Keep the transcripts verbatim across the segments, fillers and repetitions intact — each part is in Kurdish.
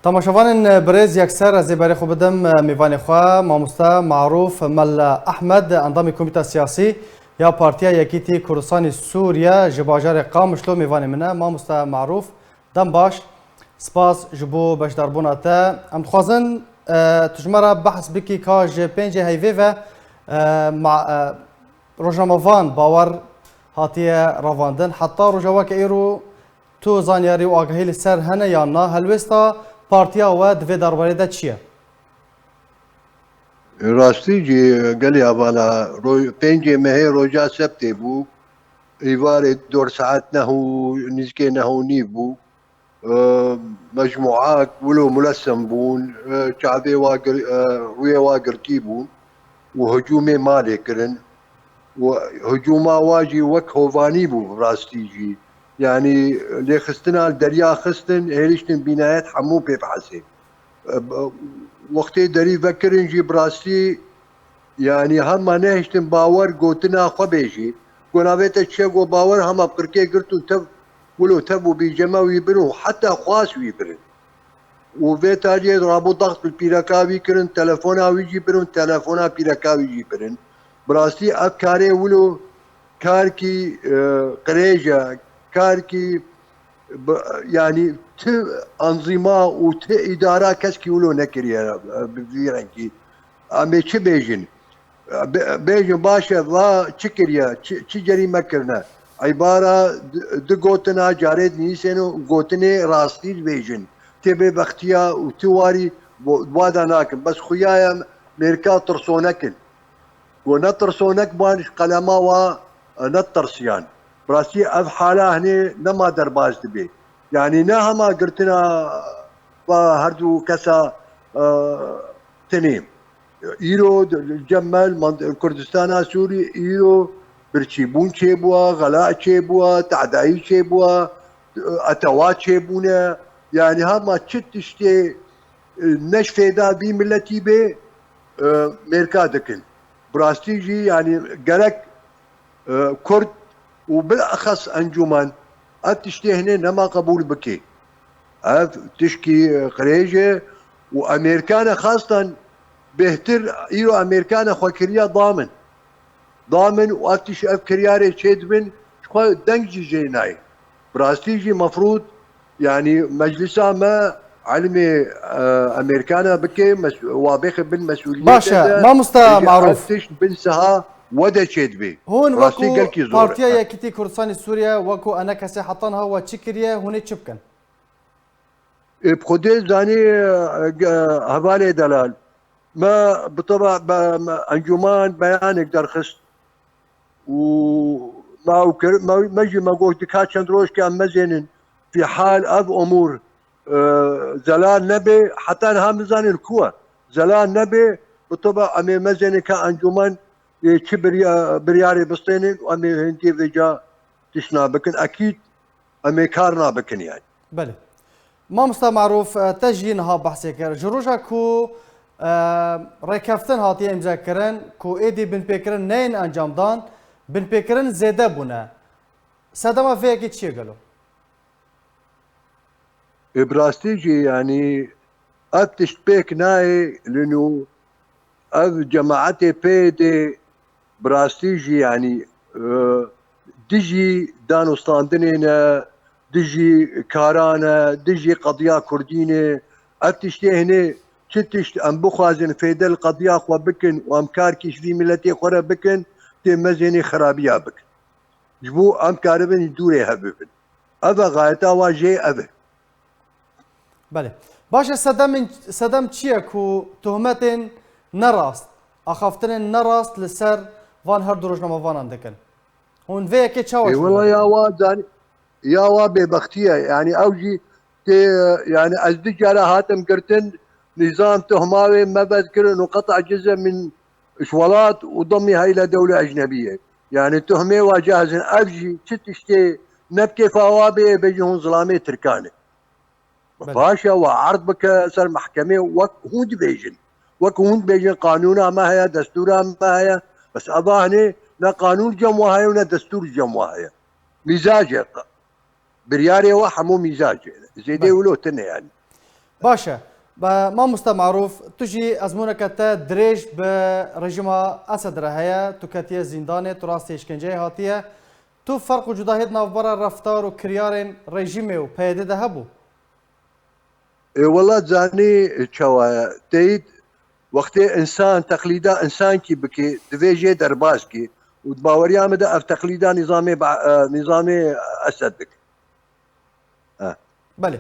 Temaşevanên birêz, yekser ez ê berê xwe bidim mêvanê xwe, mamoste Marûf Mel Ehmed, endamê Komîta Siyasî ya Partiya Yekîtî Kurdistanê Sûriye ji bajarê Qamişlo mêvanê min e. Mamoste Marûf, dem baş, spas ji bo beşdarbûna te. Em dixwazin, e, tu ji me re behs bikî ka ji pêncê heyvê ve, e, ma-, e, rojnamevan Bawer hatiye revandin. Heta roja weke îro tu zanyarî û agahî li ser hene yan na? Helwêsta partiya we di vê derbarê de çi ye? Rastî jî gelî hevala, ro-, pêncê mehê roja sebtê bû. Îvarê dor saet neh û nîzikê neh û nîv bû. E, mecmuak wilo mulesem bûn, e, çavê wa gir-, e, rûyê wa girtî bûn û hicûmê malê kirin. Û hicûma wa jî wek hovanî bû bi rastî jî. Yanî lêxistina li derya xistin, hêriştin bînayet hemû pê bihesê. E, b-, wextê derî vekirin jî bi rastî, yanî hema nehiştin Bawer gotina xwe bêjî. Got navê te çi ye? Got Bawer, hema bi qirkê girt û tev, wilo tev û bîceme wî birin û heta xwast wî birin. Û vê taliyê rabû daxt li pîreka wî kirin, telefona wî jî birin, telefona pîreka wî jî birin. Bi rastî ev karê wilo karkî, e, qirêj e, karkî bi, yanî ti anzîma û ti îdara keskî wilo nekiriye, e, bi vî rengî. Em ê çi bêjin? Be-, bêjin baş e, va çi kiriye, çi, çi cerîme kirine? Îbara di, di gotina carê dinîsên û gotinê rastî dibêjin. Tê bêbextiya û ti warî bo-, wada nakin. Bes xuya ye mêrka tirsonek in. Ku ne tirsonek ban ji qelema wa, e, netirsiyan. Bi rastî ev hala hinê nema derbas dibe. Yanî ne hema girtina va her du kesa, e, tenê. Îro di, cem me li mant-, Kurdistana Sûrî îro birçîbûn çêbûwa, xela çêbûwa, tehdayî çêbûwa, etewa çêbûne. Yanî hema çi tiştê, e, ne ji fêda vî miletî bê, e, mêrka dikin. Bi rastî jî, yanî gerek, e, Kurd û bilexes encûmen ev tiştê hinê nema qebûl bike. Ev tişkî, e, qirêj e û Amerîkane xastan bêhtir îro Amerîkane xwe kiriya damin. Damin û ev tişt, ev kiryarê çêdibin, ji xwe deng jî jê nayê. Bi rastî jî mefrûd, yanî meclisa me elimê, e, Amerîkane bike, mes-, wa bêxe bin mesûliyetê Baş e, de, mamoste bêje, Marûf. Ev tişt bin siha we de çêdibê. Hûn Rastî wekû gelkî zor e. Partiya Yekîtî Kurdistanê Sûriye, wekû enekesê heta niha we çi kiriye, hûn ê çi bikin? Ê, bi Xwedê zanî, e, ge-, hevalê delal. Me bi teba, be, me, encûman beyanek derxist û me ew kir, me, me jî me got, dika çend roj ke em mezênin, fî hal ev umûr, e, zelal nebe, heta niha nizanin ku e. Zelal nebe, bi teba em ê mezênin ke encûman, ê, çi birya-, biryarê bistênin û em ê hindî vêca tiştna bikin. Ekîd em ê karna bikin yani. Belê. Mamosta Marûf, e, te jî niha behsê kir. Ji roja ku, e, rêkeftin hatiye îmzekirin, ku êdî binpêkirin neyên encamdan, binpêkirin zêde bûne. Sedema vê yekê çi ye gelo? Ê, bi rastî jî, yanî, ev tişt pêk nayê li nû, ev cemaetê pê dê, bi rastî jî, yanî, e, dijî danûstandinê ne, dijî karan e, dijî qediya kurdî ne. Ev tiştê hinê çi tişt em bixwazin fêde li qediya xwe bikin û em karkî ji vî miletê xwe re bikin, tê mezênê xerabiya bikin. Ji bo em karibin ji dûrê hev bibin. Ev e, xayeta wa jê ev e. Belê. Baş e, sedemên, sedem çi ye ku tohmetên nerast, axaftinên nerast li ser van her du rojnamevanan dikin? Hûn vê yekê çawa Ê, ji wela ya wa zanî, ya wa bêbextî ye. Yanî ew jî tê, yanî ez du cara hatim girtin, nîzam tohma wê me vet kirin û qeta cize min ji welat û demî heyle dewle ecnebî ye. Yanî tohmê wa cihazin ev jî çi tiştê ne bi kêfa wa bê, bêjin hûn zilamê Tirkan e. Belê. Baş e, wa erd bike ser mehkemê wek hûn dibêjin. Wek hûn dibêjin qanûna me heye, destûra me heye. Bes eva hinê ne qanûn cem wa heye û ne destûr cem wa heye. Mîzac e. Biryarê we hemû mîzac e. Zêdê Belê. wilo tune yani. Baş e. Be, mamoste Marûf, tu jî ezmûneke te dirêj bi rejîma Esed re heye, tu ketiye zîndanê, tu rastî îşkenceyê hatiye. Tu ferq û cudahiyê di navbera reftar û kiryarên rejîmê û P Y D de hebû? Ê, wela zanî çawa ye? Teyîd, wextê însan teqlîda însankî bike, divê jê derbas kî. Û di baweriya min de ev teqlîda nîzamê ba-, e, nîzamê Esed bike. E. Belê.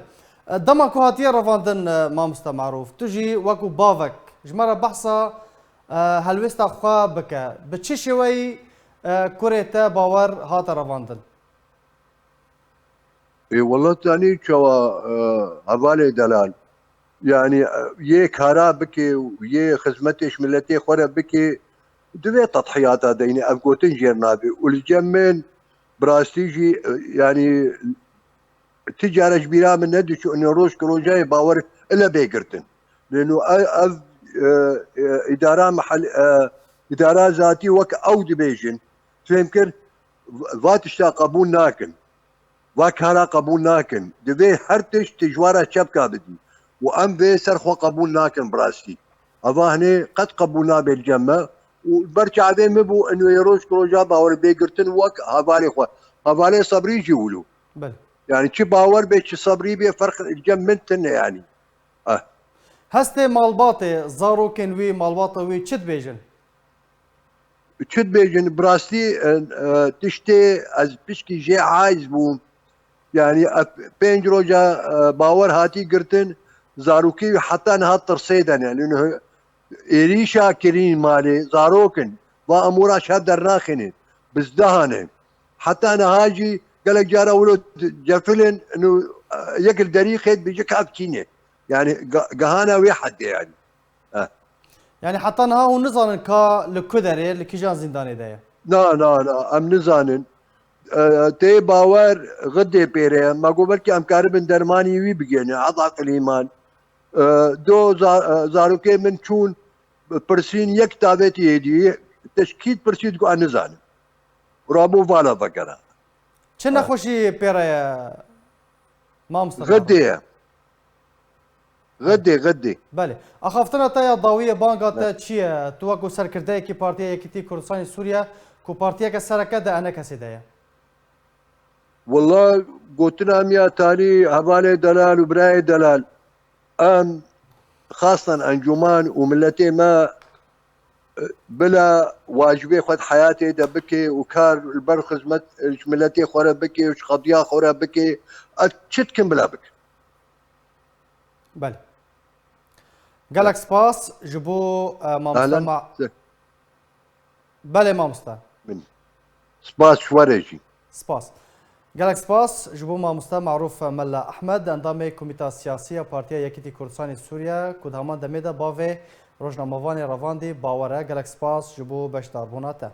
E, dema ku hatiye revandin, e, mamoste Marûf, tu jî wekû bavek ji me re behsa, e, helwêsta xwe bike. Bi çi şêweyî, e, kurê te Bawer hate revandin? Ê, wela tu zanî çawa, e, hevalê delal. Yanî, e, yê kara bike û yê xizmetê ji miletê xwe re bike, divê tedhiyata deynê, ev gotin jêr nabe. Û li cem min, bi rastî jî, e, yanî, ti care ji bîra min nediçû, û roj ku rojayê Bawer ile bê girtin. Lê nû ev, ev, e, e, îdara mehel-, e, îdara zatî wek ew dibêjin, fêm kir, va tişta qebûl nakin. Va kara qebûl nakin. Divê her tişt tu ji we re çepka bidî. Û em vê ser xwe qebûl nakin bi rastî. Eva hinê qet qebûl nabe li cem me. Û ber çavê min bû, ên wê roj ku roja Bawer bê girtin wek hevalê xwe. Hevalê Sebrî jî wilo. Belê. Yani çi Bawer bê, çi Sebrî bê, ferq li cem min tune yani. Eh. Hestê malbatê, zarokên wî, malbata wî çi dibêjin? Çi dibêjin? Bi rastî, e, e, tiştê ez pişkî jê aciz bûm. Yani, e, pênc roja, e, Bawer hatî girtin, zarokê wî heta niha tirsê de ne. Yani, êrîşa kirîn malê, zarok in. Va em wira şev dernaxînin. Bizdehan in. Heta niha jî gelek cara wilo cefil in, û, e, yek li derî xêt bêje ka ev çî ne. Yani, ge-, gehana wê heddê yani. Eh. Yani heta niha hûn nizanin ka li ku derê, li kîjan zîndanê de ye? Na, na, na, em nizanin. E, tê Bawer Xidê pêre ye. Me got belkî em karibin dermanî wî bigihînin, Heza Silêman. E, do za-, e, zarokê min çûn, pirsîn yek tavêtî êdî, teşkît pirsî digot, "Ez nizanim." Rabû vala vekera. Çi Ha. nexweşî pê re ye, mamoste Xidê Faruk? ye. Xidê, Xidê. Belê. Axaftina te ya dawiyê banga te Ne. çi ye? Tu wekû serkirdeyekî Partiya Yekîtî Kurdistanê Sûriye, ku partiyeke sereke di enekesê de ye. Wela gotina min ya talî hevalê delal û birayê delal. Em xastan encûman û miletê me, e, bila wacibê xwe di heyatê de bike û kar li ber xizmet, e, ji miletê xwe re bike û ji qediya xwe re bike, ev çi dikin bila bikin. Belê. Gelek spas ji bo, e, mamoste Ahlan. Ma-, Se- Belê mamoste. Min. Spas ji we re jî. Spas. Gelek spas ji bo mamoste Marûf Mela Ehmed, endamê Komîta Siyasî ya Partiya Yekîtî Kurdistanê Sûriye, ku di heman demê de bavê rojnamevanê revandî Bawer e. Gelek spas ji bo beşdarbûna te.